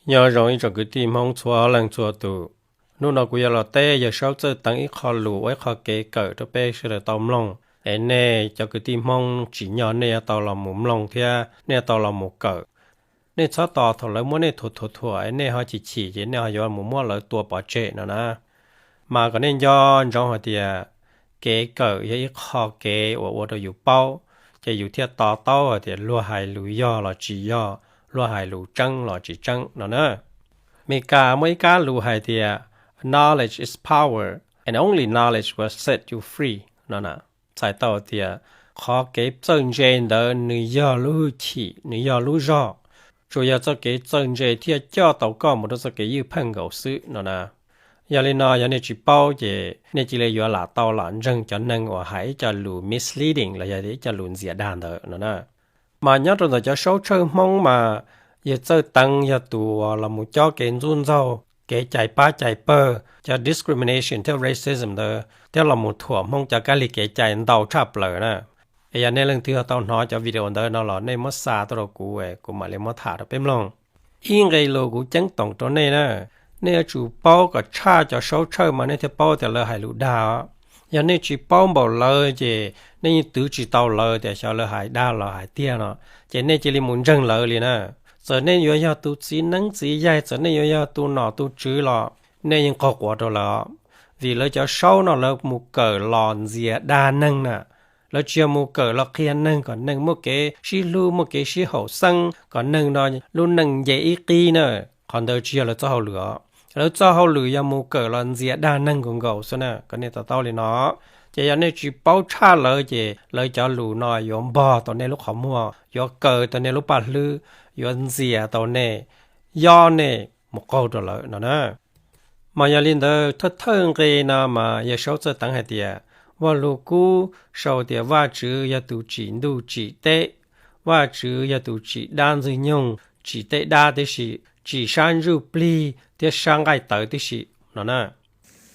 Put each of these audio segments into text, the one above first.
Nyob zoo ib tsoom kwv tij Hmoob txhua leej txhua tus. Hnub no kuv yuav los teb Yawg Saub Txawj Teev ib qho lus ua ib qho kev kawm rau peb sawv daws tau mloog, es nej cov kwv tij Hmoob tsim nyog nej yuav tau los mus mloog thiab nej yuav tau los mus kawm. Nej txhob tos thaum lawv muab nej thuam thuam thuam es nej ho chim chim ces nej ho yuav mus muab lawv tua pov tseg no na. Mas kom nej nco ntsoov hais tias kev kawm yog ib qho kev uas ua rau yus paub, ces yus thiaj to taub hais tias luag hais lus yog los tsis yog, luag hais lus tseeb los tsis tseeb no na. Meskas muaj ib kab lus hais tias, knowledge is power, and only knowledge will set you free no na. Txhais tau tias qhov kev txawj ntse ntawd nws yog lub hwj chim, nws yog lub zog. Tsuas yog txoj kev txawj ntse thiaj coj tau koj mus rau txoj kev ywj pheej nkaus xwb no na. Yog li no yog nej tsis paub ces nej cia li yuav lam tau lam ntseeg cov neeg uas hais ib co lus misleading los yog ib co lus ntxias dag ntawd no na. Mas nyob rau ntawm cov saub tshawj Hmoob mas Yawg Txawj Teev yog tus uas los mus cob kev ntxub ntxaug, kev cais pab cais pawg, cov discrimination thiab racism ntawd thiab los mus thuam Hmoob cov kab lig kev cai ntau tshaj plaws na. Es yog nej leej twg tau hnov cov video ntawd no los nej muab xa tuaj rau kuv, kuv mam li muab tham rau peb mloog. Ib nqe lus kuv ceeb toom rau nej na, nej yuav tsum paub kom tshaj cov saub tshawj mas nej thiaj paub tias lawv hais lus dag os. Yog nej tsis paub npaum lawv ces nej yeej twv tsis tau lawv tias xyov lawv hais dag los hais tiag no, ces nej cia li mus ntseeg lawv li na. Txawm nej yuav yog tus txiv neeb txiv yaig, txawm nej yuav yog tus nom tus tswv los nej yeej qaug quav rau lawv os. Vim lawv cov saub no lawv mus kawm los ntxias dag neeg na. Lawv tsis yog mus kawm los qhia neeg kom neeg muaj kev sib hlub, muaj kev sib haum xeeb, kom neeg no lub neej nce ib qib na. Qhov ntawd tsis yog lawv txoj hauj lwm os. Lawv txoj hauj lwm yog mus kawm los ntxias dag neeg nkaus nkaus xwb na, kom nej to taub li no. Ces yog nej tsis paub tshaj lawv ces lawv cov lus no yuav npog tau nej lub qhov muag, yuav kaw tau nej lub paj hlwb, yuav ntxias tau nej, yob nej mus qaug rau lawv no na. Mas yog li ntawd thawj thawj nqe no mas Yawg Saub Txawj Teev hais tias, Vaj Lug Kub sau tias Vajtswv yog tus tsim ntuj tsim teb, Vajtswv yog tus tsim dab ntxwg nyoog, tsim tej dab tib si, tsim sab ntsuj plig thiab sab nqaij tawv tib si no na.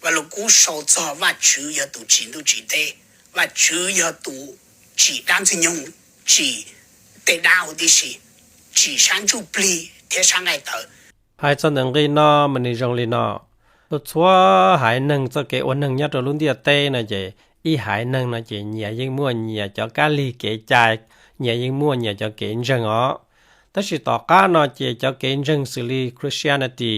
Vaj Lug Kub sau txog Vajtswv yog tus tsim ntuj tsim teb, Vajtswv yog tus tsim dab ntxwg nyoog, tsim tej dab huv tib si, tsim sab ntsuj plig thiab sab nqaij tawv. Hais txog ntawm nqe no mas nws zoo li no, txhua txhua haiv neeg txoj kev ua neeg nyob rau lub ntiaj teb no ces ib haiv neeg no ces nyias yeej muaj nyias cov kab lig kev cai, nyias yeej muaj nyias cov kev ntseeg os. Tab sis tom qab no ces cov kev ntseeg xws li Christianity,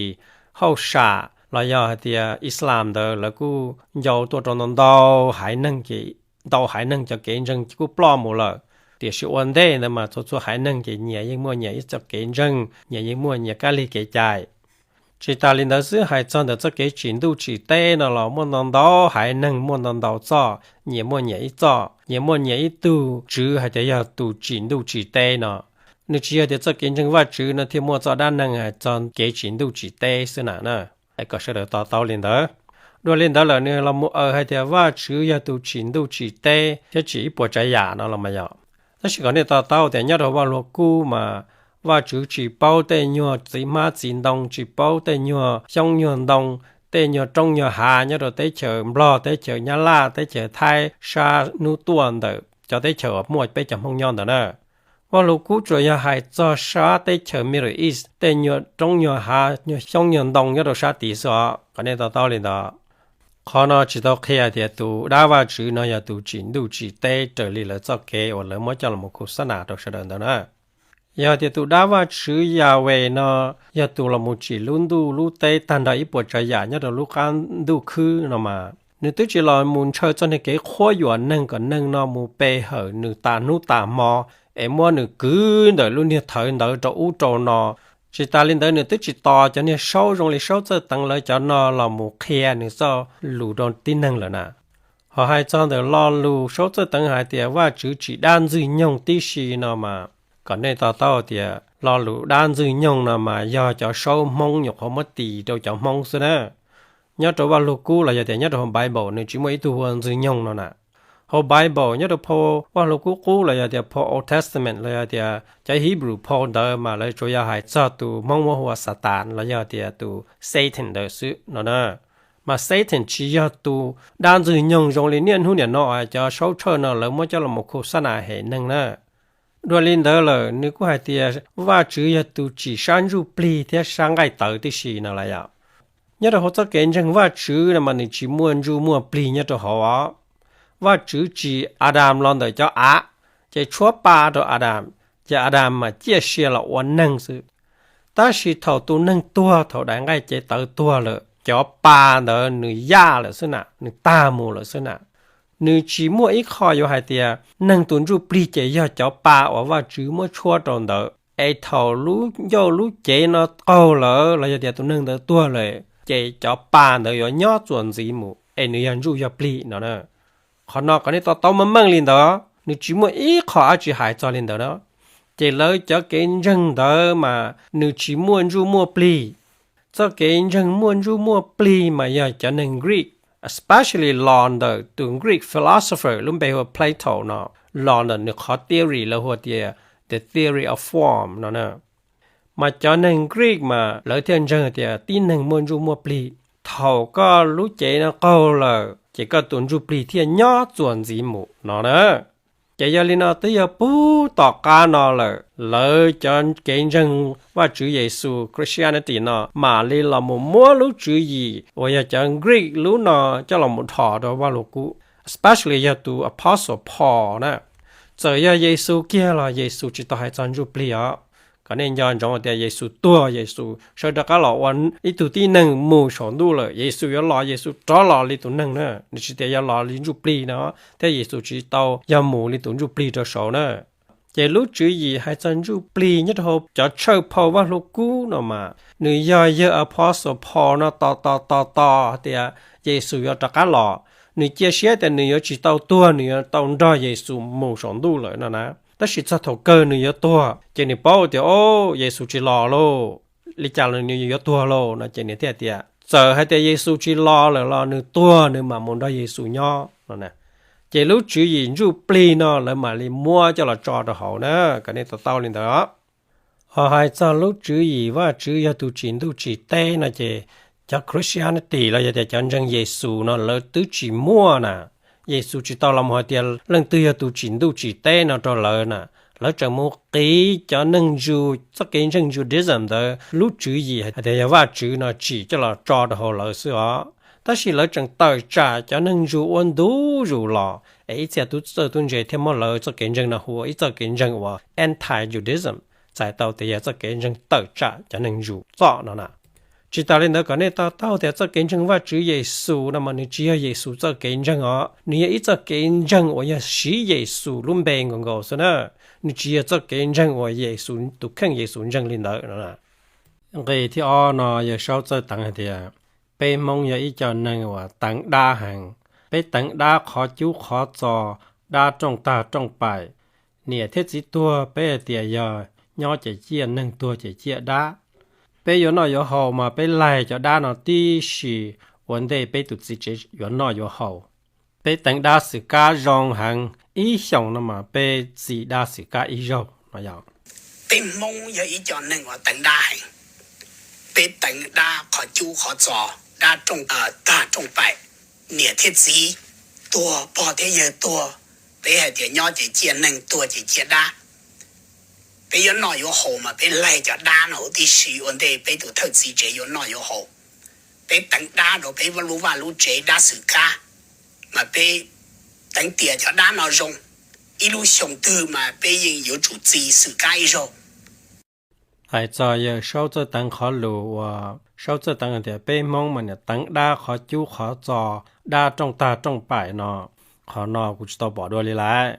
hauj sam los yog hais tias Islam ntawd lawv kuj ncau tuaj rau ntau ntau haiv neeg ces ntau haiv neeg cov kev ntseeg kuj ploj mus lawm. Tiam sis ua ntej ntawd mas txhua txhua haiv neeg ces nyias yeej muaj nyias ib txoj kev ntseeg, nyias yeej muaj nyias kab lig kev cai. Tsis tas li ntawd xwb, hais txog ntawm txoj kev tsim ntuj tsim teb no los muaj ntau ntau haiv neeg muaj ntau ntau txoj, nyias muaj nyias ib txoj, nyias muaj nyias ib tug tswv hais tias yog tus tsim ntuj tsim teb no. Nws tsis yog tias txoj kev ntseeg Vajtswv no thiaj muaj txoj dab neeg hais txog kev tsim ntuj tsim teb xwb na na. Kom sawv daws to taub li ntawd. Dua li ntawd lawm nws los mus aws hais tias Vajtswv yog tus tsim ntuj tsim teb thiab tsim ib puas tsav yam no los mas yog. Tab sis kom nej to taub tias nyob rau Vaj Lug Kub mas Vajtswv tsis paub tej nyuag txiv hmab txiv ntoo, tsis paub tej nyuag xyoob nyuag ntoo, tej nyuag roob nyuag hav nyob rau teb chaws Nplog, teb chaws Nyab Laj, teb chaws Thaib sab hnub tuaj ntawm cov teb chaws uas muaj peb cov Hmoob nyob ntawd na. Vaj Lug Kub tsuas yog hais txog sab teb chaws Middle East tej nyuag roob nyuag hav nyuag xyoob nyuag ntoo nyob rau sab tid xwb os, kom nej to taub li ntawd. Qhov no tsis tau qhia tias tus dab Vajtswv no yog tus tsim ntuj tsim teb raws li lawv txoj kev uas lawv muab coj los khu xab nas rau sawv daws ntawd na. Yog tias tus dab Vajtswv Yahweh no yog tus los mus tsim lub ntuj lub teb tag nrho ib puas tsav yam nyob rau lub qab ntuj khwb no mas, nws twb tsis los mus ntshaw txoj niag kev qhuab yuam neeg kom neeg no mus pe hawm nws tas hnub tas hmo, es muab nws kwv ntawm lub niag thawv ntawd rau ub rau no. Tsis tas li ntawd nws twb tsis tos cov niag saub zoo li Saub Txawj Teev lawv cov no los mus qhia nws txoj lus rau tib neeg lawm na. Ho hais txog ntawm lo lus Saub Txawj Teev hais tias Vajtswv tsim dab ntxwg nyoog tib si no mas, kom nej to taub tias lo lus dab ntxwg nyoog no mas yog cov saub Hmoob nyuam qhuav muab tis rau cov Hmoob xwb na. Nyob rau Vaj Lug Kub los yog tias nyob rau hauv Bible nws tsis muaj ib tug hu ua ntxwg nyoog no na. Hauv Bible nyob rau phau Vaj Lug Kub Qub los yog tias phau Old Testament los yog tias cov Hebrew phau ntawd mas lawv tsuas yog hais txog tus Hmoob muab hu ua Xatas los yog tias tus Satan ntawd xwb no na. Mas Satan tsis yog tus dab ntxwg nyoog zoo li niaj hnub niam no cov saub tshawj no lawv muab coj los khu xab nas hem neeg na. Dua li ntawd lawm nws kuj hais tias Vajtswv yog tus tsim sab ntsuj plig thiab sab nqaij tawv tib si no lawm yom. Nyob rau hauv txoj kev ntseeg Vajtswv no mas nws tsis muaj ntsuj muaj plig nyob rau hauv os. Vajtswv tsim Adas los ntawm cov av, ces tshuab pa rau Adas, ces Adas mas ciaj sia los ua neeg xwb. Tab sis thaum tus neeg tuag, thaum daim nqaij cev tawv tuag lawm, cov pa ntawd nws yaj lawm xwb na, nws tag mus lawm xwb na. Nws tsis muaj ib qho yuav hais tias neeg tus ntsuj plig ces yog cov pa uas Vajtswv muab tshuab rau ntawd, es thaum lub ncauj lub cev no qaug lawm los yog tias tus neeg ntawd tuag lawm ces cov pa ntawd yuav nyob txuas ntxiv mus es nws yog ntsuj yog plig no na. Qhov no kom nej to taub meej meej li ntawd, nws tsis muaj ib qho dab tsi hais txog li ntawd na. Ces lawv cov kev ntseeg ntawd mas nws tsis muaj ntsuj muaj plig. Txoj kev ntseeg muaj ntsuj muaj plig mas yog cov neeg Greek, especially los ntawm tus Greek philosopher lub npe hu ua Plato no, los ntawm nws qhov theory lawv hu tias the theory of form no na. Mas cov neeg Greek mas lawv thiaj ntseeg tias tib neeg muaj ntsuj muaj plig, thaum koj lub cev no qaug lawm ces koj tus ntsuj plig thiaj nyob txuas ntxiv mus no na. Ces yog li no twb yog puag tom qab no lawm, lawv cov kev ntseeg Vajtswv Yexus Christianity no mam li los mus muab lub tswv yim uas yog cov Greek lub no coj los mus dhos rau Vajluskub, especially yog tus Apostle Paul na. Txawm yog Yexus kiag los Yexus tsis tau hais txog ntsuj plig os. Kom nej nco ntsoov tias Yexus tuag, Yexus sawv rov qab los ua ib tug tib neeg mus saum ntuj lawm, Yexus yuav los, Yexus rov los li tus neeg na, nws tsis tias yog los li ntsuj plig no, thiab Yexus tsis tau yog mus li tus ntsuj plig rau saud na. Ces lub tswv yim hais txog ntsuj plig nyob rau hauv cov tshawj phau Vajluskub no mas nws yog yawg Apostle Paul no tos tos tos tos tias Yexus yuav rov qab los. Nws cia siab tias nws yuav tsis tau tuag, nws yuav tau nrog Yexus mus saum ntuj lawm no na. Tab sis txog thaum kawg nws yuav tuag ces nws paub tias, o, Yexus tsis los lauj, li cas los nws yuav tuag lauj no ces nws thiaj tias txawm hais tias Yexus tsis los lawm los nws tuag nws mam mus nrog Yexus nyob no. Ces lub tswv yim ntsuj plig no lawv mam li muab coj los tso rau hauv na, kom nej to taub li ntawd. Ho hais txog lub tswv yim Vajtswv yog tus tsim ntuj tsim teb no ces cov Christianity los yog tias cov ntseeg Yexus no lawv twb tsis muaj na. Yexus tsis tau los mus hais tias leej twg yog tus tsim ntuj tsim teb no rau lawv na. Lawv tseem mus qiv cov neeg Jew txoj kev ntseeg Judaism ntawd lub tswv yim hais tias yog Vajtswv no tsim coj los tso rau hauv lawv xwb os. Tab sis lawv tseem tawm tsam cov neeg Jew ua ntu zus los es ib txhia tub txawj tub ntse thiaj muab lawv txoj kev ntseeg no hu ua ib txoj kev ntseeg uas anti-Judaism, txhais tau tias yog txoj kev ntseeg tawm tsam cov neeg Jew txoj no na. Tsis tas li ntawd kom nej to taub tias txoj kev ntseeg Vajtswv Yexus no mas nws tsis yog Yexus txoj kev ntseeg os, nws yog ib txoj kev ntseeg uas yog siv Yexus lub npe nkaus nkaus xwb na. Nws tsis yog txoj kev ntseeg uas Yexus tus kheej Yexus ntseeg li ntawd no. Nqe thib ob no Yawg Saub Txawj Teev hais tias peb Hmoob yog ib co neeg uas teev dab heev. Peb teev dab qhov cub qhov txos, dab rooj tag rooj paim. Niam thiab txiv tuag peb hais tias yog nyob ces ciaj neeg, tuag ces ciaj dab. Peb yuav noj yuav haus mas peb laig cov dab no tib si ua ntej peb tus txiv tsev yuav noj yuav haus. Peb teev dab xwm kab zoo heev, ib xyoos no mas peb txi dab xwm kab ib zaug no yog. Peb Hmoob yog ib co neeg uas teev dab heev. Peb teev dab qhov cub qhov txos, dab rooj tag rooj paim. Niam thiab txiv tuag, pog thiab yawg tuag, peb hais tias nyob ces ciaj neeg, tuag ces ciaj dab. Peb yuav noj yuav haus mas peb laig cov dab no huv tib si ua ntej peb tus thawj txiv tsev yuav noj yuav haus. Peb teev dab rau peb lub vaj lub tsev, dab xwm kab, mas peb teev tias cov dab no zoo, ib lub xyoo twg mas peb yeej yuav tsum txi xwm kab ib zaug. Hais txog Yawg Saub Txawj Teev qhov lus uas Saub Txawj Teev hais tias peb Hmoob mas niam teev dab qhov cub qhov txos, dab rooj tag rooj paim no, qhov no kuv tsis tau pom dua li lawm.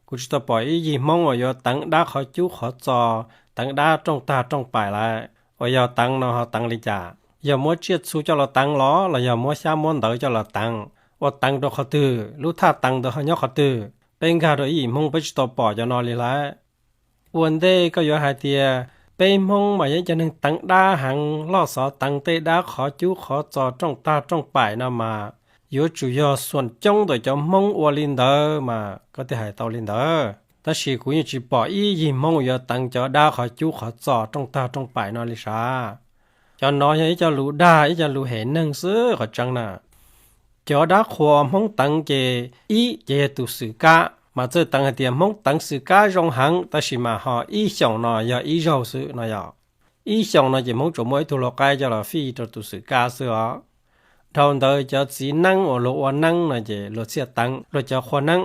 Kuv tsis tau pom ib yig Hmoob uas yuav teev dab qhov cub qhov txos, teev dab rooj tag rooj paim lawm. Uas yog teev no ho teev li cas? Yog muab tsiaj txhu coj los teev los los yog muab xyab muab ntawv coj los teev? Ua teev rau qhov twg? Lub thaj teev ntawd ho nyob qhov twg? Peb nkag rau ib yim Hmoob peb tsis tau pom cov no li lawm. Ua ntej koj yuav hais tias peb Hmoob mas yog ib cov neeg teev dab heev, loj xov teev tej dab qhov cub qhov txos, rooj tag rooj paim no mas yuav tsum yog xuam coob ntawm cov Hmoob ua li ntawd mas koj thiaj hais tau li ntawd. Tab sis kuv yeej tsis pom ib yig Hmoob yuav teev cov dab qhov cub qhov txos, rooj tag rooj paim no li sav. Cov no yog ib co lus dag, ib co lus hem neeg xwb qhov tseeb na. Cov dab qhuas Hmoob teev ces ib ces yog tus xwm kab, Mas txawj teev hais tias Hmoob teev xwm kab zoo heev, tab sis mas ho ib xyoos no yog ib zaug xwb no yog. Ib xyoos no ces Hmoob tsuas muaj ib tug lau qaib coj los fij rau tus xwm kab xwb os. Dhau ntawd cov txiv neeb uas luag ua neeb no ces luag thiaj teev luag cov qhua neeb.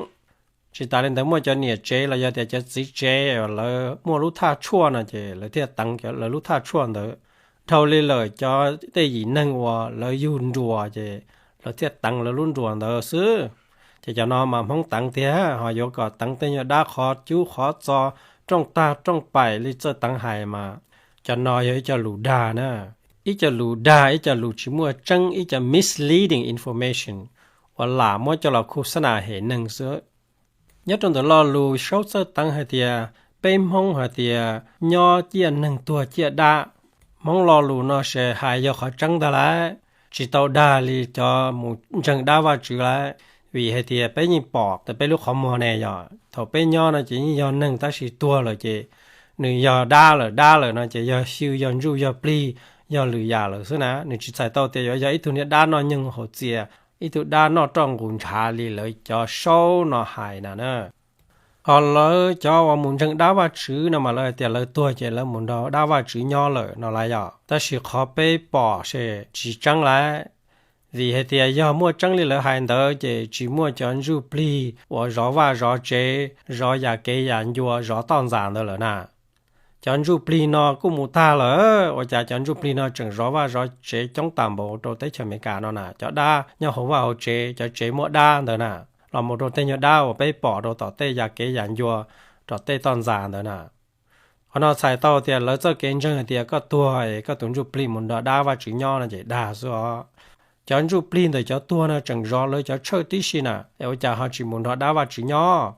Tsis tas li ntawd muaj cov niam tsev los yog tias cov txiv tsev lawv muaj lub thaj tshuaj no ces lawv thiaj teev lawv lub thaj tshuaj ntawd. Dhau li lawm cov tej yim neeg uas lawv yug nruas ces lawv thiaj teev lawv lub nruas ntawd xwb. Ces cov no mas Hmoob teev tiag, ho yuav kom teev tej nyuag dab qhov cub qhov txo, rooj tag rooj paim li txawj teev hais mas cov no yog ib co lus dag na. Ib co lus dag, ib co lus tsis muaj tseeb, ib co misleading information uas lam muab coj los khu xab nas hem neeg xwb. Nyob rau ntawm lo lus saub txawj teev hais tias peb Hmoob hais tias nyob ciaj neeg tuag ciaj dab, Hmoob lo lus no ces hais yog qhov tseeb ntag lauj, tsis tau dag li cov mus ntseeg dab Vajtswv lauj. Vim hais tias peb yeej pom ntawm peb lub qhov muag ne yog thaum peb nyob no ces yeej yog neeg tab sis tuag lawm ces nws yog dab lawm, dab lawm no ces yog xyw yog ntsuj yog plig yog lwm yam lawm xwb na. Nws tsis txhais tau tias yuav yog ib tug niag dab noj nyoog haus txias, ib tug dab noj roj nqus ntshav li lawv cov saub no hais na na. Ho lawv cov uas mus ntseeg dab Vajtswv no mas lawv hais tias lawv tuag ces lawv mus nrog dab Vajtswv nyob lawm no lauj yog. Tab sis qhov peb pom ces tsis tseeb lauj. Vim hais tias yog muaj tseeb li lawv hais ntawd ces tsis muaj cov ntsuj plig uas zov vaj zov tsev, zov yam kev yam ncua, zov toj ntxas ntawd lawm na. Cov ntsuj plig no kuj mus tag lawm, ua cas cov ntsuj plig no tseem zov vaj zov tsev coob tas npaum rau teb chaws Amelikas no na? Cov dab nyob hauv vaj hauv tsev, cov tsev muaj dab ntawd na, los mus rau tej nyuag dab uas peb pom rau tom tej yam kev yam ncua, rau tej toj ntxas ntawd na. Qhov no txhais tau tias lawv txoj kev ntseeg hais tias koj tuag es koj tus ntsuj plig mus nrog dab Vajtswv nyob no ces dag xwb os. Cov ntsuj plig ntawm cov tuag no tseem zov lawv cov tshawj tib si na, es ua cas ho tsis mus nrog dab Vajtswv nyob?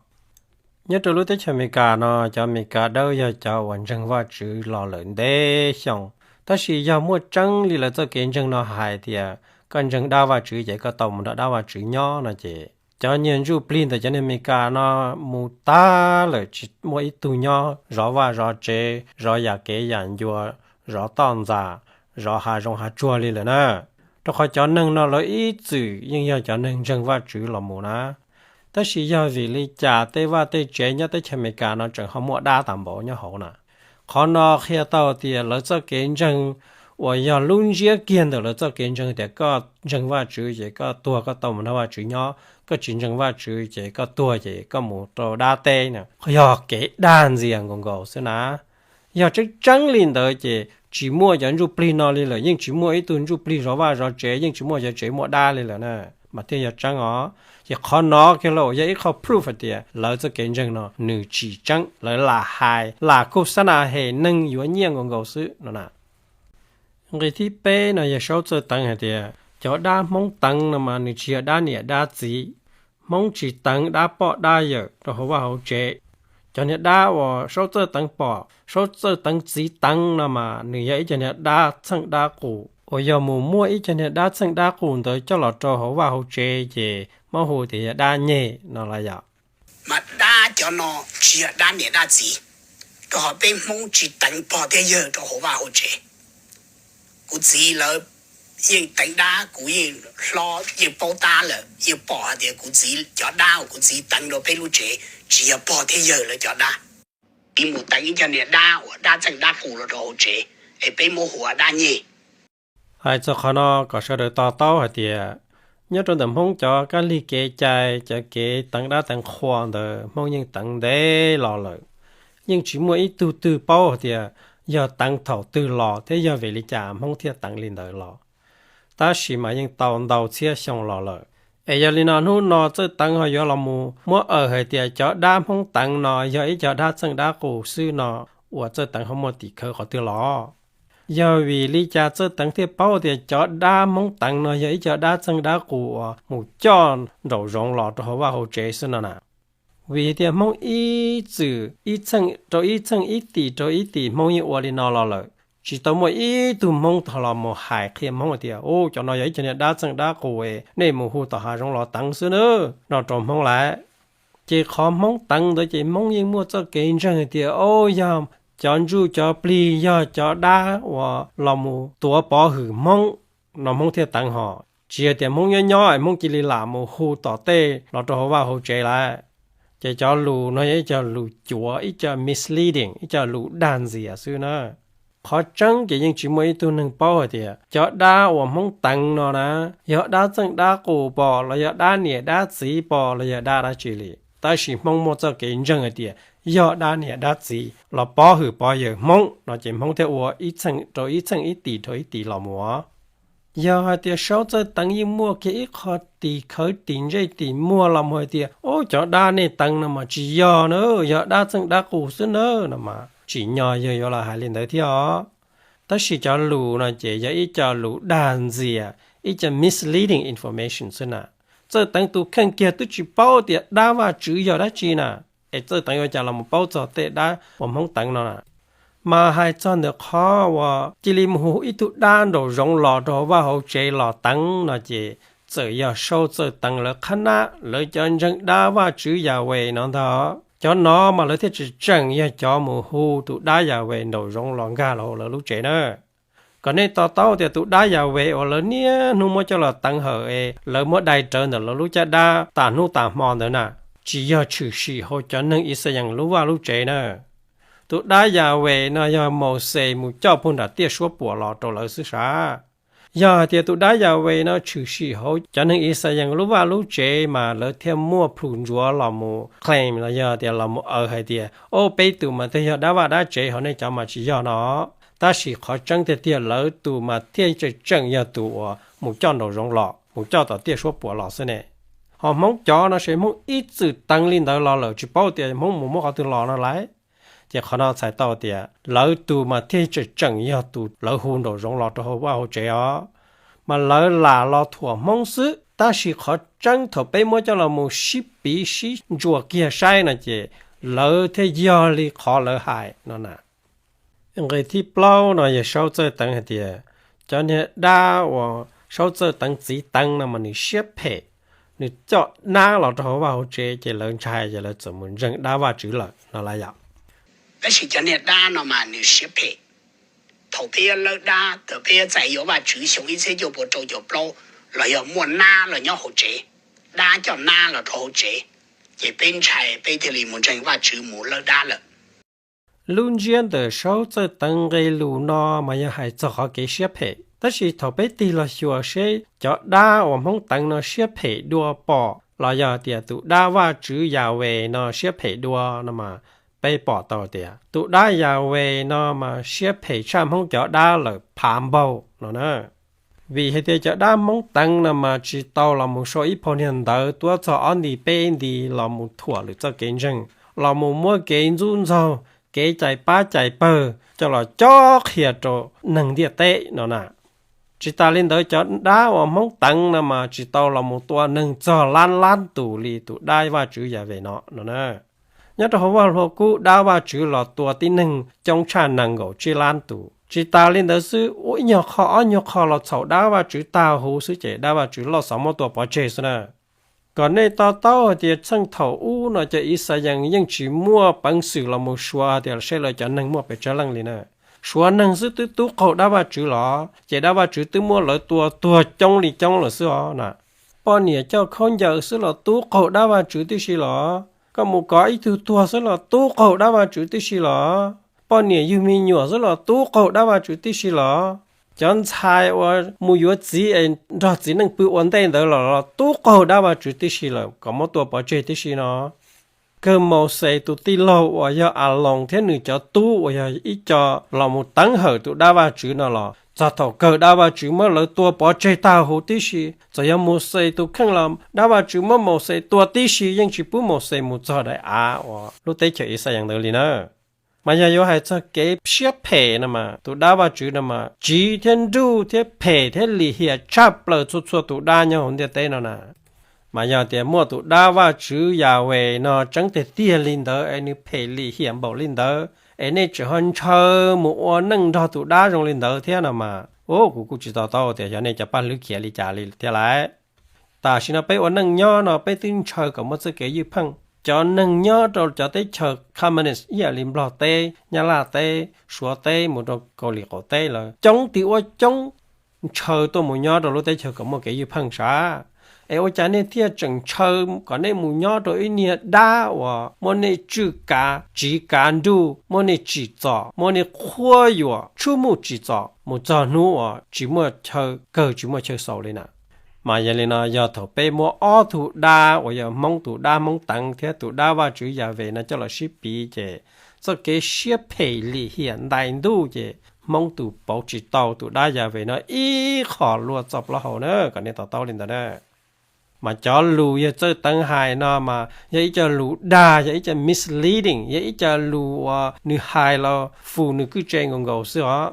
Nyob rau lub teb chaws Amelikas no, cov Amelikas dawb yog cov uas ntseeg Vajtswv los lawm ntev xyoo. Tab sis yog muaj tseeb li lawv txoj kev ntseeg no hais tias koj ntseeg dab Vajtswv ces koj tau mus nrog dab Vajtswv nyob no ces cov niag ntsuj plig ntawm cov niag Amelikas no mus tag lawm, tsis muaj ib tug nyob zov vaj zov tsev, zov yam kev yam ncua, zov toj ntxas, zov hav zoov hav tsuag li lawm na. Rau qhov cov neeg no lawv ib txwm yeej yog cov neeg ntseeg Vajtswv los mus na. Tab sis yog vim li cas tej vaj tej tsev nyob teb chaws Amelikas no tseem ho muaj dab tas npaum nyob hauv na? Qhov no qhia tau tias lawv txoj kev ntseeg uas yog lub ntsiab kiag ntawm lawv txoj kev ntseeg tias koj ntseeg Vajtswv ces koj tuag koj tau mus nrog Vajtswv nyob, koj tsis ntseeg Vajtswv ces koj tuag ces koj mus rau dab teb na, yog kev dag ntxias nkaus nkaus xwb na. Yog tseeb tseeb li ntawd ces tsis muaj cov ntsuj plig no li lawm, yeej tsis muaj ib tug ntsuj plig zov vaj zov tsev, yeej tsis muaj cov tsev muaj dab li lawm na, mas thiaj yog tseeb os. Ces qhov no kiag los yog ib qho proof hais tias lawv txoj kev ntseeg no nws tsis tseeb, lawv lam hais lam khu xab nas hem neeg yuav nyiaj nkaus nkaus xwb no na. Nqi thib peb no yog saub txawj teev hais tias cov dab Hmoob teev no mas nws tsis yog dab niam dab txiv. Hmoob tsis teev dab poj dab yawm rau hauv vaj hauv tsev. Cov niag dab uas saub txawj teev pom, saub txawj teev txiv teev no mas nws yog ib cov niag dab txheej dab qus, uas yog mus muab ib cov niag dab txheej dab qus ntawd coj los rau hauv vaj hauv tsev ces muab hu tias yog dab nyeg no los yom. Mas dab cov no tsis yog dab niam dab txiv, rau qhov peb Hmoob tsis teev pog thiab yawg rau hauv vaj hauv tsev. Kuv txiv lawv yeej teev dab, kuv yeej hlob yeej paub tab lawm, yeej pom hais tias kuv txiv cov dab uas kuv txiv teev rau peb lub tsev tsis yog pog thiab yawg lawv cov dab. Tsis mus teev ib cov niag dab uas dab txheej dab qus los rau hauv tsev, es peb muab hu ua dab nyeg. Hais txog qhov no kom sawv daws to taub hais tias nyob rau ntawm Hmoob cov kab lig kev cai, cov kev teev dab teev qhua ntawd Hmoob yeej teev ntev los lawm. Yeej tsis muaj ib tug twg paub hais tias yog teev thaum twg los thiab yog vim li cas Hmoob thiaj teev li ntawd los. Tab sis mas yeej tau ntau txhiab xyoo los lawm. Es yog li no hnub no txawj teev ho yuav los mus muab awm hais tias cov dab Hmoob teev no yog ib cov dab txheej dab qus xwb no, uas txawj teev ho muaj tim khawv qhov twg los? Yog vim li cas txawj teev thiaj paub tias cov dab Hmoob teev no yog ib cov dab txheej dab qus uas mus coj nraum zoov los rau hauv vaj hauv tsev xwb no na? Vim tias Hmoob ib txwm ib txheej rau ib txheej, ib tim rau ib tim Hmoob yeej ua li no los lawm. Tsis tau muaj ib tug Hmoob tau los mus hais qhia Hmoob hais tias, u, cov no yog ib cov niag dab txheej dab qus es nej mus hu tom hav zoov los teev xwb na, no rau Hmoob lawm. Ces qhov Hmoob teev ntawd ces Hmoob yeej muaj txoj kev ntseeg hais tias, o, yog cov ntsuj cov plig, yog cov dab uas los mus tuav pov hwm Hmoob no Hmoob thiaj teev hos. Tsis hais tias Hmoob nyob nyob es Hmoob cia li lam mus hu tom tej los rau hauv vaj hauv tsev lawm. Ces cov lus no yog ib co lus cuav, ib co misleading, ib co lus dag ntxias xwb na. Qhov tseeb ces yeej tsis muaj ib tug neeg paub hais tias cov dab uas Hmoob teev no na, yog dab txeej dab qus pom los yog dab niam dab txiv pom los yog dab dab tsi li. Tab sis Hmoob muaj txoj kev ntseeg hais tias yog dab niam dab txiv los pov hwm pov yawm Hmoob no ces Hmoob thiaj ua ib txheej rau ib txheej, ib tis rau ib tis los mus. Yog hais tias Saub Txawj Teev yeej muaj kiag ib qho tis khawv tis ntsej tis muag los mus hais tias, Ub, cov dab nej teev no mas tsis yog na, yog dab txeej dab qus xwb na, no mas tsim nyog yawg yuav los hais li ntawd thiab os. Tab sis cov lus no ces yog ib co lus dag ntxias, ib co misleading information xwb na. Txawj Teev tus kheej kiag twb tsis paub tias dab Vajtswv yog dab tsi na, es Txawj Teev yuav cas los mus paub txog tej dab uas Hmoob teev no na. Mas hais txog ntawm qhov uas cia li mus hu ib tug dab nraum zoov los rau hauv vaj hauv tsev los teev no ces txawm yog Saub Txawj Teev lawv qhab nab, lawv cov ntseeg dab Vajtswv Yahweh no ntag, cov no mas lawv thiaj tseem tseem yog cov mus hu tus dab Yahweh nraum zoov los nkag los hauv lawv lub tsev na. Kom nej to taub tias tus dab Yahweh uas lawv niaj hnub muab coj los teev hawm es lawv muab dai rawv ntawm lawv lub caj dab tas hnub tas hmo ntawd na, tsis yog tshwm sim hauv cov neeg Yixalayees lub vaj lub tsev na. Tus dab Yahweh no yog Mauxes mus coj puag nram tiaj suab puam los rau lawv xwb sav. Yog hais tias tus dab Yahweh no tshwm sim hauv cov neeg Yixalayees lub vaj lub tsev mas lawv thiaj muaj plhus ntsuav los mus claim los yog tias los mus aws hais tias, Au, peb tus mas thiaj yog dab vaj dab tsev, ho nej cov mas tsis yog no. Tab sis qhov tseeb tiag tiag lawv tus mas thiaj tseem tseem yog tus uas mus coj nraum zoov los, mus coj tom tiaj suab puam los xwb ne. Ho Hmoob cov no ces Hmoob ib txwm teev li ntawd los lawm, tsis paub tias Hmoob mus muab qhov twg los no lauj. Ces qhov no txhais tau tias lawv tus mas thiaj tseem tseem yog tus lawv hu nraum zoov los rau hauv vaj hauv tsev os. Mas lawv lam los thuam Hmoob xwb, tab sis qhov tseeb thaum peb muab coj los mus sib piv sib ntsuas kiag saib no ces lawv thiaj yog li qhov lawv hais no na. Nqe thib plaub no yog Saub Txawj Teev hais tias cov niag dab uas Saub Txawj Teev txiv teev no mas nws siab phem, nws coj nab los rau hauv vaj hauv tsev ces lawv ntshai ces lawv txawm mus ntseeg dab Vajtswv lawm no lauj yom. Tab sis cov niag dab no mas nws siab phem. Thaum peb yuav lawb dab, thaum peb yuav txais yuav Vajtswv xyoo ib txhiab cuaj puas rau caum plaub, los yog muaj nab los nyob hauv tsev, dab coj nab los rau hauv tsev, ces peb ntshai peb thiaj li mus ntseeg Vajtswv mus lawb dab lawm. Lub ntsiab ntawm Saub Txawj Teev nqe lus no mas yog hais txog qhov kev siab phem, tab sis thaum peb tig los xyuas seb cov dab uas Hmoob teev no siab phem dua pom los yog tias tus dab Vajtswv Yahweh no siab phem dua no mas peb pom tau tias tus dab Yahweh no mas siab phem tshaj Hmoob cov dab lawm phav npaug no na. Vim hais tias cov dab Hmoob teev no mas tsis tau los mus sau ib phau niag ntawv tuab txog ob nti peb nti los mus thuam lwm txoj kev ntseeg, los mus muab kev ntxub ntxaug, kev cais pab cais pawg coj los cob qhia rau neeg ntiaj teb no na. Tsis tas li ntawd cov dab uas Hmoob teev no mas tsis tau los mus tua neeg txog lab lab tus li tus dab Vajtswv Yahweh no no na. Nyob rau hauv Vaj Lug Kub dab Vajtswv los tua tib neeg coob tshaj nees nkaum tsib lab tus. Tsis tas li ntawd xwb, ua ib nyuag qho ob nyuag qho los txhaum dab Vajtswv tag huv xwb ces dab Vajtswv loj xov muab tua pov tseg xwb na. Kom nej to taub hais tias txheej thaum ub no cov Yixalayees yeej tsis muaj peev xwm los mus suav hais tias seb lawv cov neeg muaj pes tsawg leej li na. Suav neeg xwb twb tub qaug dab Vajtswv los, ces dab Vajtswv twb muab lawv tua tuag coob li coob lawm xwb os na. Poj niam coj khaub ncaws xwb los tub qaug dab Vajtswv tib si los, koj mus kov ib tug tuag xwb los tub qaug dab Vajtswv tib si los, poj niam yug me nyuam xwb los tub qaug dab Vajtswv tib si los, cov ntxhais uas mus yuav txiv es nrog txiv neej pw ua ntej ntawd los los tub qaug dab Vajtswv tib si lawm kom muab tua pov tseg tib si no. Kawg Mauxes tus tij laug uas yog Aloos thiab nws cov tub uas yog ib co los mus teev hawm tus dab Vajtswv no los txog thaum kawg dab Vajtswv muab lawv tua pov tseg tag huv tib si. Txawm yog Mauxes tus kheej los dab Vajtswv muab Mauxes tua tib si, yeej tsis pub Mauxes mus txog daim av uas lub teb chaws Yixalayees ntawd li na. Mas yog yuav hais txog kev siab phem no mas tus dab Vajtswv no mas tsiv thiab nruj thiab phem thiab lim hiam tshaj plaws txhua txhua tus dab nyob hauv ntiaj teb no na. Mas yog tias muaj tus dab Vajtswv Yahweh no tseeb tiag tiag li ntawd es nws phem lim hiam npaum li ntawd, es nej tseem ho ntshaw mus ua neej nrog tus dab zoo li ntawd thiab no mas, u, kuv kuj tsis to taub tias xyov nej cov paj hlwb khiav li cas li thiab lauj. Tam sim no peb ua neej nyob no peb twb ntshaw kom muaj txoj kev ywj pheej. Cov neeg nyob rau cov teb chaws communist ib yam li Nplog teb, Nyab Laj teb, Suav teb, mus rau Kaus Lim qaum teb lawm coob tim ua coob ntshaw tuaj mus nyob rau lub teb chaws kom muaj kev ywj pheej sav. Es ua cas nej thiaj tseem ntshaw kom nej mus nyob rau ib niag dab uas muab nej tswj kav tsiv kav nruj, muab nej tsim txom, muab nej qhuab yuam, tsuj mus tsim txom mus txog hnub uas tsis muaj chaw kawg tsis muaj chaw xaus li na? Mas yog li no, yog thaum peb muab ob tug dab uas yog Hmoob tus dab Hmoob Teev thiab tus dab Vajtswv Yahweh no coj los sib piv ces txoj kev siab phem lim hiam ntais ntuj ces Hmoob tus pauv tsis tau tus dab Yahweh no ib qho luaj txoj plaub hau na, kom nej to taub li ntawd na. Mas cov lus yawg Txawj Teev hais no mas yog ib co lus dag, yog ib co misleading, yog ib co lus uas nws hais los fus nws kwj tse nkaus nkaus xwb os.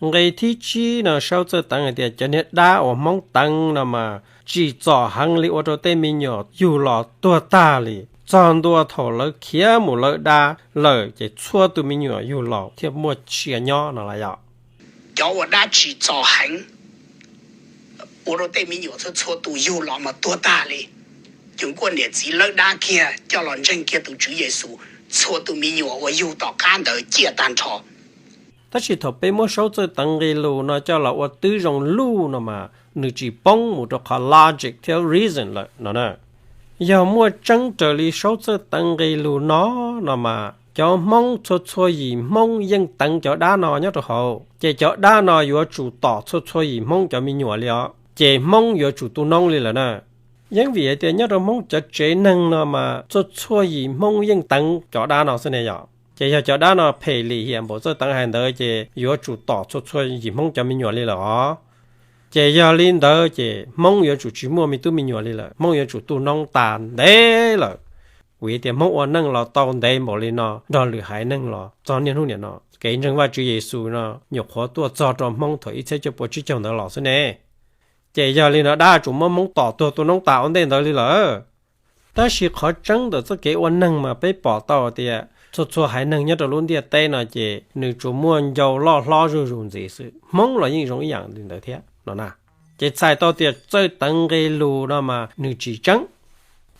Nqe thib tsib no Saub Txawj Teev hais tias cov niag dab uas Hmoob Teev no mas tsim txom heev li ua rau tej me nyuam yug los tuag tag li, txog ntua thaum lawv khiav mus lawv dab lawm ces txhua tus me nyuam yug los thiaj muaj sia nyob no las yom. Cov uas dab tsim txom heev ua rau tej me nyuam txhua txhua tus yug los mas tuag tag li. Ces kuj niam txiv lawv dab kiag coj los ntseeg kiag tus Tswv Yexus, txhua tus me nyuam uas yug tom qab ntawd ciaj tag nrho. Tab sis thaum peb muab Saub Txawj Teev nqe lus no coj los ua tib zoo luj no mas nws tsis poob mus rau qhov logic thiab reason lawm no na. Yog muaj tseeb raws li Saub Txawj Teev nqe lus no no mas cov Hmoob txhua txhua yim Hmoob yeej teev cov dab no nyob rau hauv, ces cov dab no yuav tsum tom txhua txhua yim Hmoob cov me nyuam li os, ces Hmoob yuav tsum tu noob li lawm na. Yeej vim hais tias nyob rau Hmoob cov tsev neeg no mas txhua txhua yim Hmoob yeej teev cov dab no xwb ne yom. Ces yog cov dab no phem lim hiam npaum Txawj Teev hais ntawd ces yuav tsum tom txhua txhua yim Hmoob cov me nyuam li lawm os. Ces yog li ntawd ces Hmoob yuav tsum tsis muaj me tub me nyuam li lawm, Hmoob yuav tsum tu noob tas ntev lawm. Vim tias Hmoob ua neej los tau ntev npaum li no nrog lwm haiv neeg los txog niaj hnub niam no, kev ntseeg Vajtswv Yexus no nyuam qhuav tuaj txog rau Hmoob thaum ib txhiab cuaj pua tsib caug ntawd los xwb ne. Ces yog li no dab tsuas muab Hmoob tom tuag tu noob tas ua ntej ntawd li lawm. Tab sis qhov tseeb ntawm txoj kev ua neeg mas peb pom tau tias txhua txhua haiv neeg nyob rau lub ntiaj teb no ces nws tsuas muaj ncau loj hlob zuj zus ntxiv xwb, Hmoob los yeej zoo ib yam li ntawd thiab no na. Ces txhais tau tias Txawj Teev nqe lus no mas nws tsis tseeb.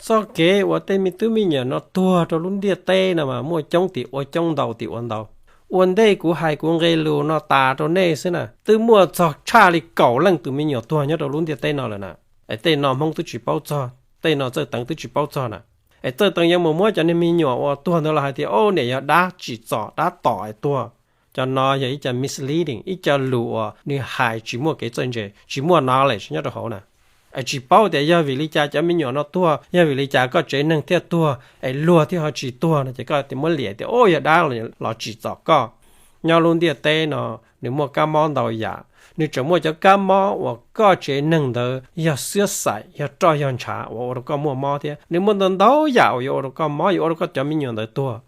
Txoj kev uas tej me tub me nyuam no tuag rau lub ntiaj teb no mas muaj coob tim ua coob ntau tim ua ntau. Ua ntej kuv hais kuv nqe lus no tas rau nej xwb na, twb muaj txog tshaj li kaum leej tus me nyuam tuag nyob rau lub ntiaj teb no lawm na. Es tej no Hmoob twb tsis paub txog, tej no Txawj Teev twb tsis paub txog na. Es Txawj Teev yuav mus muab cov niag me nyuam uas tuag ntawd los hais tias, o, niam yog dab tsim txom dab tom es tuag. Cov no yog ib co misleading, ib co lus uas nws hais tsis muaj kev txawj ntse, tsis muaj knowledge nyob rau hauv na. Es tsis paub tias yog vim li cas cov me nyuam no tuag, yog vim li cas koj tsev neeg thiaj tuag es luag thiaj ho tsis tuag no ces koj tias muab liam tias, o, yog dab los tsim txom koj. Nyob lub ntiaj teb no nws muaj kab mob ntau yam, nws tseem muaj cov kab mob uas koj tsev neeg ntawd yog xiab xaim, yog roj yog ntshav uas ua rau koj muaj mob thiab. Nws muaj ntau ntau yam uas yuav ua rau koj mob, yuav ua rau koj cov me nyuam ntawd tuag,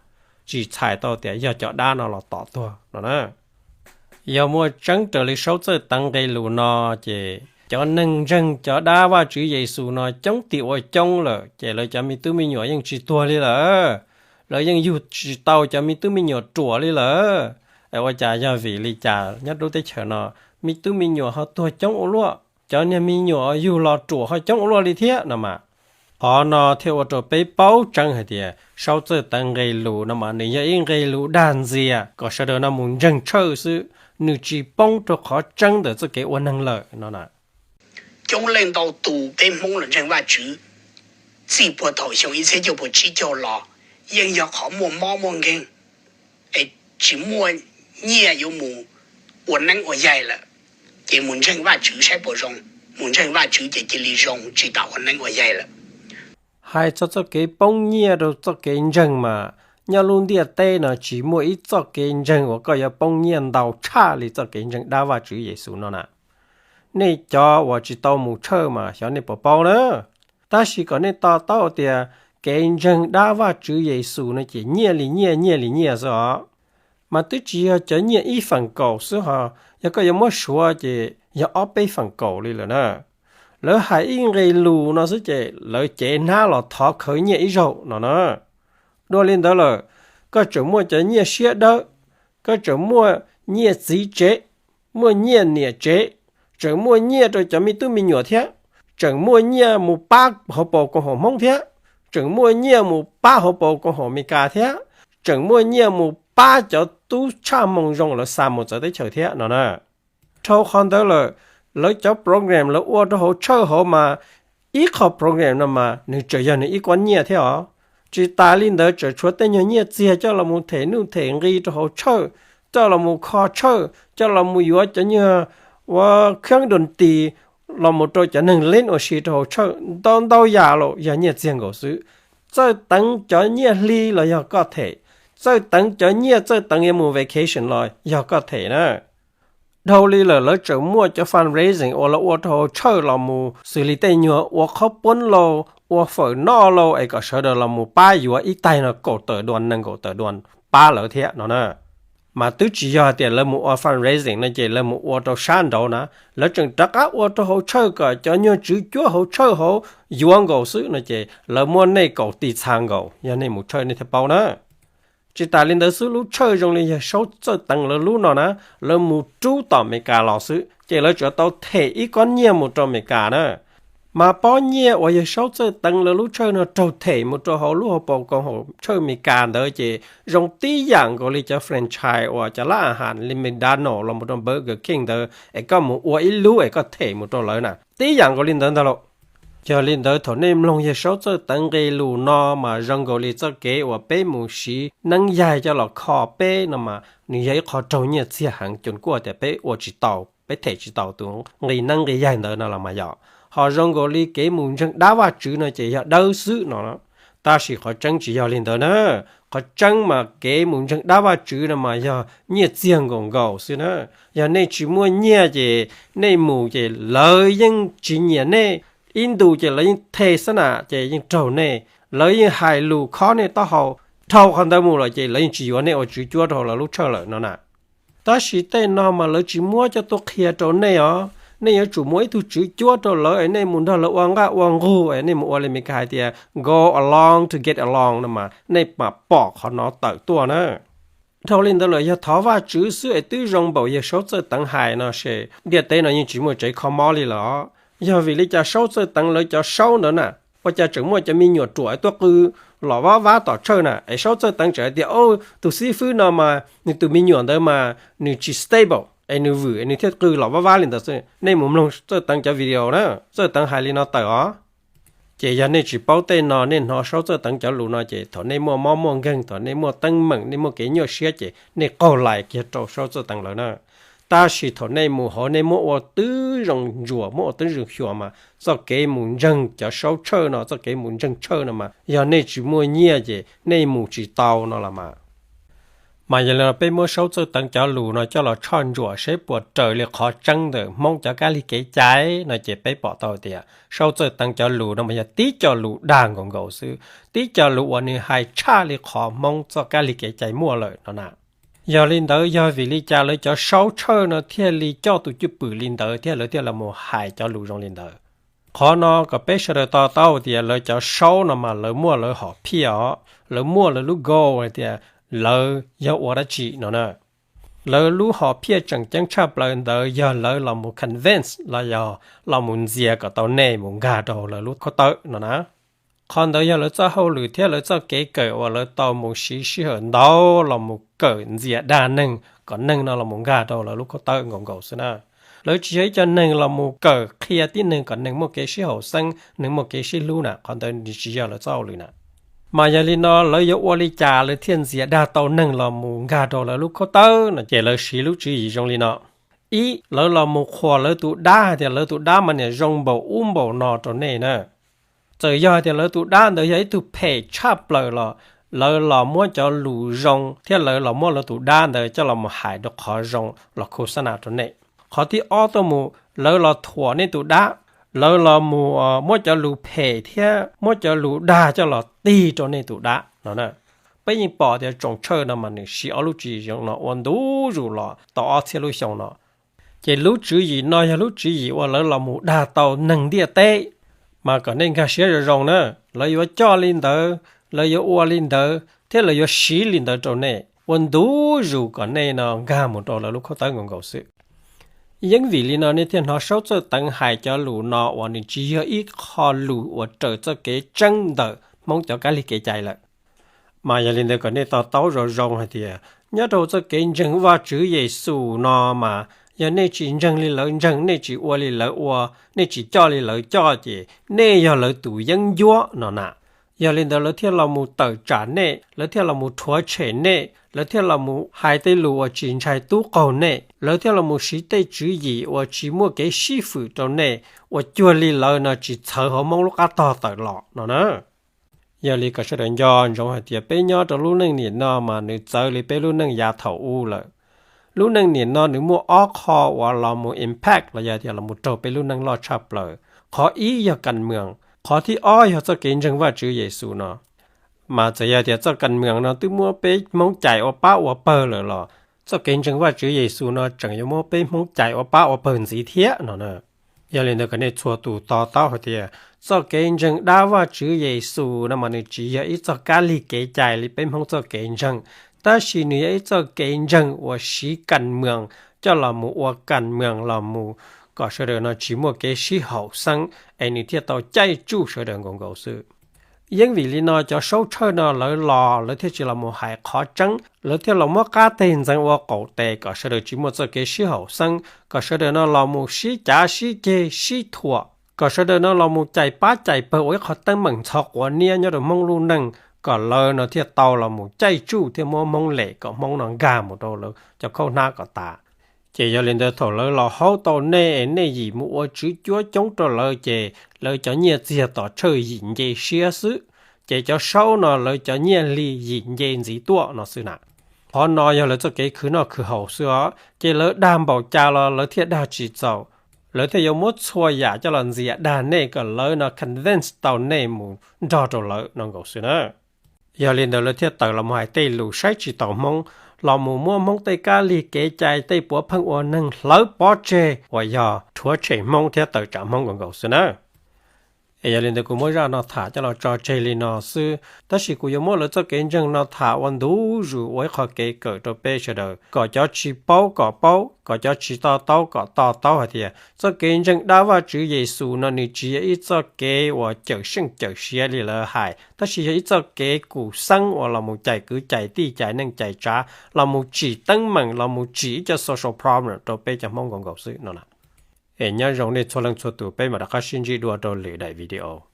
tsis txhais tau tias yog cov dab no los tom tuag no na. Yog muaj tseeb raws li Saub Txawj Teev nqe lus no, ces cov neeg ntseeg cov dab Vajtswv Yexus no coob tim ua coob lawm, ces lawv cov me tub me nyuam yeej tsis tuag li lawm. Lawv yeej yug tsis tau cov me tub me nyuam ruam li lawm. Es ua cas yog vim li cas nyob lub teb chaws no me tub me nyuam ho tuag coob ua luaj, cov niag me nyuam yug los ruam ho coob ua luaj li thiab no mas? Qhov no thiaj ua rau peb paub tseeb hais tias Saub Txawj Teev nqe lus no mas nws yog ib nqe lus dag ntxias kom sawv daws no mus ntseeg tshawj xwb, nws tsis poob rau qhov tseeb ntawm txoj kev ua neeg lawm no na. Coob leej ntau tus peb Hmoob los ntseeg Vajtswv txij puag thaum xyoo ib txhiab cuaj pua tsib caug los yeej yog qhov muaj mob muaj nkeeg, es tsis muaj nyiaj yuav mus ua neeb ua yaig lawm, ces mus ntseeg Vajtswv saib puas zoo, mus ntseeg Vajtswv ces cia li zoo tsis tas ua neeb ua yaig lawm. Hais txog txoj kev poob nyiaj rau txoj kev ntseeg mas nyob lub ntiaj teb no tsis muaj ib txoj kev ntseeg uas koj yuav poob nyiaj ntau tshaj li txoj kev ntseeg dab Vajtswv Yexus no na. Nej cov uas tsis tau mus tshawj mas xyov nej puas paub na. Tab sis kom nej to taub tias kev ntseeg dab Vajtswv Yexus no ces nyiaj li nyiaj, nyiaj li nyiaj xwb os. Mas twb tsis yog cov nyiaj ib feem kaum xwb ho, yog koj yuav muab suav ces yog ob peb feem kaum li lawm na. Lawv hais ib nqe lus no xwb ces lawv cev hnab los thov khawv nyiaj ib zaug no na. Dua li ntawd lawm, koj tseem muaj cov nyiaj siab dawb, koj tseem muaj nyiaj txiv tsev, muaj nyiaj niam tsev, tseem muaj nyiaj rau cov me tub me nyuam thiab, tseem muaj nyiaj mus pab hauv paus koom haum Hmoob thiab, tseem muaj nyiaj mus pab hauv paus koom haum Amelikas thiab, tseem muaj nyiaj mus pab cov tub tshaj moo zoo lawv xa mus txawv teb chaws thiab no na. Dhau qhov ntawd lawm, Lawv cov program lawv ua rau hauv church hauv mas ib qho program no mas nws tseem yog nws ib kuab nyiaj thiab os. Tsis tas li ntawd tseem tshuav tej nyuag nyiaj txiag coj los mus them nuj them nqi rau hauv church, coj los mus kho church, coj los mus yuav cov nyuag ua kheeb doos tis los mus rau cov neeg leeb ua si rau hauv church, ntau ntau yam los yog nyiaj txiag nkaus xwb. Txawj Teev cov nyiaj hli los yog koj them, Txawj Teev cov nyiaj Txawj Teev yuav mus vacation los yog koj them na. Dhau li lawm lawv tseem muaj cov fundraising uas lawv ua rau hauv church los mus xws li tej nyuag ua qhob puab lauj, ua fawm noj lauj es kom sawv daws los mus pab yuav ib taig no kaum tawm duas nees nkaum tawm duas pab lawv thiab no na. Mas twb tsis yog tias lawv mus ua fundraising no ces lawv mus ua rau sab nraud na, lawv tseem rov qab ua rau hauv church kom cov nyuag tswv cuab hauv church hauv yuav nkaus xwb no ces lawv muab nej kaum tis txha nkaus, yog nej mus church nej thiaj paub na. Tsis tas li ntawd xwb, lub church zoo li yawg Saub Txawj Teev lawv lub no na, lawv mus rub tom Amelikas los xwb ces lawv tsuas tau them ib kob nyiaj mus rau Amelikas na. Mas pob nyiaj uas yawg Saub Txawj Teev lawv lub church no raug them mus rau hauv lub hauv paus koom haum church Amelikas ntawd ces zoo tib yam nkaus li cov franchise uas cov lab a has li McDonald los mus rau Burger King ntawd es koj mus ua ib lub es koj them mus rau lawv na, tib yam nkaus li ntawd ntag lauj. Yog li ntawd thaum nej mloog yawg Saub Txawj Teev nqe lus no mas zoo nkaus li txoj kev uas peb mus siv neeb yaig coj los kho peb no mas nws yog ib qho raug nyiaj txiag heev, cuag kuj tias peb ua tsis tau, peb them tsis tau tus nqi neeb nqi yaig ntawd no los mas yog. Ho zoo nkaus li kev mus ntseeg dab Vajtswv no ces yog dawb xwb no. Tab sis qhov tseeb tsis yog li ntawd na. Qhov tseeb mas kev mus ntseeg dab Vajtswv no mas yog nyiaj txiag nkaus nkaus xwb na. Yog nej tsis muaj nyiaj ces nej mus ces lawv yeej tsis nyiam nej, ib ntus ces lawv yeej the xab nam ces yeej raug nej, lawv yeej hais lus khob nej taub hau, dhau qhov ntawd mus lawm ces lawv yeej tsis yuav nej ua tswv cuab rau hauv lawv lub church lawm no na. Tab sis tej no mas lawv tsis muab coj tuaj qhia rau nej os. Nej yuav tsum muaj ib tug tswv cuab rau lawv es nej mus nrog lawv ua nqaj ua nqug es nej mus ua li Meskas hais tias go along to get along no mas nej mam pom qhov no tawm tuaj na. Dhau li ntawd lawm yog thov Vajtswv xwb es twb zoo npaum yawg Saub Txawj Teev hais no ces ntiaj teb no yeej tsis muaj tsev kho mob li lawm. Yog vim li cas Saub Txawj Teev lawv cov Saub ntawd na, ua cas tseem muaj cov me nyuam ruam tuaj qw lom vab vab tom church na, es Saub Txawj Teev tseem hais tias, o, tus xib fwb no mas nws tus me nyuam ntawd mas nws tsis stable es nws vwm es nws thiaj qw lom vab vab li ntawd xwb. Nej mus mloog Txawj Teev cov video na, Txawj Teev hais li no tawm os. Ces yog nej tsis paub tej no, nej hnov Saub Txawj Teev cov lus no ces thaum nej muaj mob muaj nkeeg, thaum nej muaj teeb meem, nej muaj kev nyuaj siab ces nej qaug lais kiag rau Saub Txawj Teev lawv na. Tab sis thaum nej mus hauv nej muab ua twb zoo ntsuas, muab ua twb zoo xyuas mas txoj kev mus ntseeg cov Saub church no, txoj kev mus ntseeg church no mas yog nej tsis muaj nyiaj ces nej mus tsis tau no los mas. Mas yog li no peb muab Saub Txawj Teev cov lus no coj los tshoj ntsuam seb puas raws li qhov tseeb ntawm Hmoob cov kab lig kev cai no ces peb pom tau tias Saub Txawj Teev cov lus no mas yog tib co lus dag nkaus nkaus xwb, tib co lus uas nws hais tshaj li qhov Hmoob txoj kab lig kev cai muaj lawm no na. Yog li ntawd yog vim li cas lawv cov Saub church no thiaj li coj tus cwj pwm li ntawd thiab lawv thiaj los mus hais cov lus zoo li ntawd? Qhov no kom peb sawv daws to taub tias lawv cov Saub no mas lawv muaj lawv hom phiaj os, lawv muaj lawv lub goal hais tias lawv yog ua dab tsi no na. Lawv lub hom phiaj tseem ceeb tshaj plaws ntawd yog lawv los mus convince los yog los mus ntxias kom tau nej mus nkag rau lawv lub khaub tawb no na. Qhov ntawd yog lawv txoj hauj lwm thiab lawv txoj kev kawm uas lawv tau mus siv sij hawm ntau los mus kawm ntxias dag neeg kom neeg no los mus nkag rau lawv lub khaub tawb nkaus nkaus xwb na. Lawv tsis yog ib co neeg los mus kawm qhia tib neeg kom neeg muaj kev sib haum xeeb, neeg muaj kev sib hlub na, qhov ntawd tsis yog lawv txoj hauj lwm na. Mas yog li no lawv yuav ua li cas lawv thiaj ntxias dag tau neeg los mus nkag rau lawv lub khaub tawb no ces lawv siv lub tswv yim zoo li no. Ib, lawv los mus qhuas lawv tus dab hais tias lawv tus dab mas niam zoo npaum ub npaum no rau nej na. Txawm yog hais tias lawv tus dab ntawd yog ib tug phem tshaj plaws los lawv los muab cov lus zoo thiab lawv los muab lawv tus dab ntawd coj los mus hais rau qhov zoo los khu xab nam rau nej. Qhov thib ob tuaj mus lawv los thuam nej tus dab, lawv los mus muab cov lus phem thiab muab cov lus dag coj los tig rau nej tus dab no na. Peb yeej pom tias tsoom church no mas nws siv ob lub tswv yim zoo no ua ntu zus los tau ob txhiab lub xyoo no. Ces lub tswv yim no yog lub tswv yim uas lawv los mus dag tau neeg ntiaj teb. Mas kom nej nkag siab zoo zoo na, lawv yuav coj li ntawd, lawv yuav ua li ntawd thiab lawv yuav siv li ntawd rau nej ua ntu zus kom nej no nkag mus rau lawv lub khaub tawb nkaus nkaus xwb. Yeej vim li no nej thiaj hnov Saub Txawj Teev hais cov lus no uas nws tsis yog ib qho lus uas raws txoj kev tseeb ntawm Hmoob cov kab lig kev cai lawm. Mas yog li ntawd kom nej to taub zoo zoo hais tias nyob rau txoj kev ntseeg Vajtswv Yexus no mas Yog nej tsis ntseeg li lawv ntseeg, nej tsis ua li lawv ua, nej tsis coj li lawv coj ces nej yog lawv tus yeeb ncuab no na. Yog li ntawd lawv thiaj los mus tawm tsam nej, lawv thiaj los mus rhuav tshem nej, lawv thiaj los mus hais tej lus uas tsis ntshai tub qaug nej, lawv thiaj los mus siv tej tswv yim uas tsis muaj kev sib fwm rau nej, uas cuag li lawv no tsis txhawv hauv Hmoob lub qab tog tawm los no na. Yog li kom sawv daws nco ntsoov hais tias peb nyob rau lub neej niam no mas nws txawv li peb lub neej yav thaum ub lawm. Lub neej niam no nws muaj ob qho uas los mus impact los yog tias los mus raug peb lub neej loj tshaj plaws. Qhov ib yog kas mees, qhov thib ob yog txoj kev ntseeg Vajtswv Yexus no. Mas txawm yog tias txoj kas mees no twb muab peb Hmoob cais ua pab ua pawg lawm los txoj kev ntseeg Vajtswv Yexus no tseem yuav muab peb Hmoob cais ua pab ua pawg ntxiv thiab no na. Yog li ntawd kom nej txhua tus to taub hais tias txoj kev ntseeg dab Vajtswv Yexus no mas nws tsis yog ib txoj kab lig kev cai li peb Hmoob txoj kev ntseeg, tab sis nws yog ib txoj kev ntseeg uas siv kas mees coj los mus ua kas mees los mus kom sawv daws no tsis muaj kev sib haum xeeb es nws thiaj tau caij tsuj sawv daws nkaus nkaus xwb. Yeej vim li no cov saub tshawj no lawv los lawv thiaj tsis los mus hais qhov tseeb, lawv thiaj los muab qab teg ntxeev ua qaum tes kom sawv daws tsis muaj txoj kev sib haum xeeb, kom sawv daws no los mus sib cav sib ceg sib thuam, kom sawv daws no los mus cais pab cais pawg ua ib qho teeb meem ntxhov quav niab nyob rau Hmoob lub neej, kom lawv no thiaj tau los mus caij tsuj thiaj muab Hmoob lem kom Hmoob no nkag mus rau lawv cov khaub hnab kom tas. Ces yog li ntawd thaum lawv los haub tau nej es nej yim mus ua tswv cuab coob rau lawv ces lawv cov nyiaj txiag tom tshawj yim nce siab xwb, ces cov saub no lawv cov nyiaj hli yim nce ntxiv tuaj no xwb na. Qhov no yog lawv txoj kev khwv noj khwv haus xwb os, ces lawv dag npaum cas los lawv thiaj dag tsis txaus. Lawv thiaj yuav muab txhua yam coj los ntxias dag nej kom lawv no convince tau nej mus nrog rau lawv no nkaus xwb na. Yog li ntawd lawv thiaj tawm los mus hais tej lus saib tsis taus Hmoob, los mus muab Hmoob tej kab lig kev cai tej puav pheej ua neeg hlawv pov tseg uas yog rhuav tshem Hmoob thiab tawm tsam Hmoob nkaus nkaus xwb na. Es yog li ntawd kuv muab zaj no tham coj los tso tseg li no xwb, tab sis kuv yuav muab lawv txoj kev ntseeg no tham ua ntu zus ua ib qho kev kawm rau peb sawv daws kom cov tsis paub kom paub, kom cov tsis to taub kom to taub hais tias txoj kev ntseeg dab Vajtswv Yexus no nws tsis yog ib txoj kev uas cawm seej cawm siav li lawv hais, tab sis yog ib txoj kev kum xeeb uas los mus cais kwv cais tij cais neej cais tsav, los mus tsim teeb meem los mus tsim ib co social problem rau peb cov Hmoob nkaus nkaus xwb no na. Es nyob zoo nej txhua leej txhua tus, peb mam rov qab sib ntsib dua rau lwm daim video.